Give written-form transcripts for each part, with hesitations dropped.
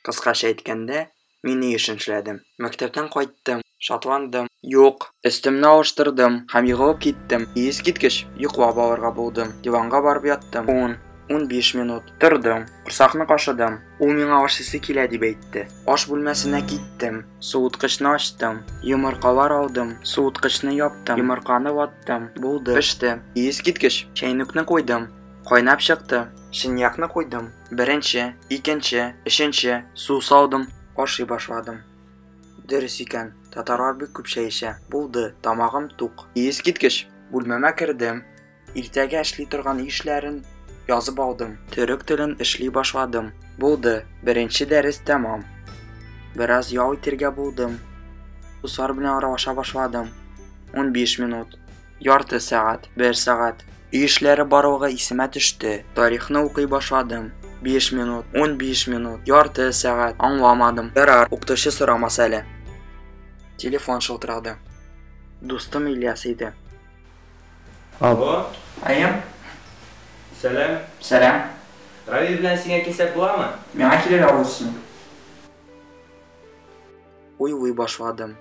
Кыскача әйткәндә, мин өй эшен эшләдем. Мәктәптән кайттым, шатландым. Юк, өстемне алыштырдым һәм егылып киттем. Искиткеч, йоклап алырга булдым. Диванга барып яттым. 10, 15 минут. Тордым, корсакны кашыдым. Ул миңа ашыйсы килә дип әйтте. Аш бүлмәсенә киттем. Суыткычны ачтым. Йомыркалар алдым. Суыткычны яптым. Йомырканы ваттым. Булды. Пеште. Искиткеч. Чәйнекне куйдым. Кайнап чыкты. Чынаякны куйдым. Беренче, икенче, өченче. Су салдым. Ашый башладым. Дөрес икән, татарлар бик күп чәй эчә. Булды, тамагым тук. Искиткеч. Бүлмәмә кердем. Иртәгә эшли торган эшләрен язып алдым. Төрек телен эшли башладым. Булды, беренче дәрес тәмам. Бераз ял итәргә булдым. Дуслар белән аралаша башладым. 15 минут, ярты сәгать, бер сәгать. Өй эшләре барлыгы исемә төште. Тарихны укый башладым. 5 минут, 15 минут, ярты сәгать. Аңламадым. Ярар, укытучы сорамас әле. Телефон шылтырады. Дустым Ильяс иде. Алло. Әйе. Сәлам. Сәлам. Равил белән сиңа килсәк буламы? Миңа килергә булсын. Уйлый башладым.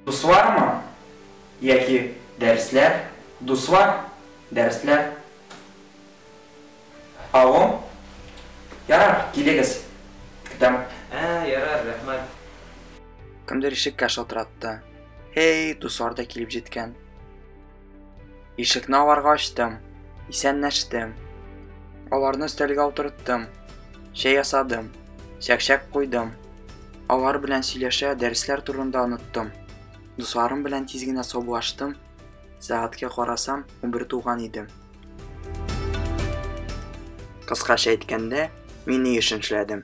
Дуслармы? Яки дәресләр? Дуслар? Дәресләр? Алло? Ярар, килегез. Көтәм. Ә, ярар, рәхмәт. Кемдер ишеккә шалтыратты. Эй, дуслар да килеп җиткән. Ишекне аларга ачтым. Исәнләштем. Аларны өстәлгә утырттым. Чәй ясадым. Чәкчәк куйдым. Алар белән сөйләшә, дәресләр турында оныттым. Дусларым белән тиз генә саубуллаштым. Сәгатькә карасам, 11 тулган иде. Кыскача әйткәндә, мин өй эшен эшләдем.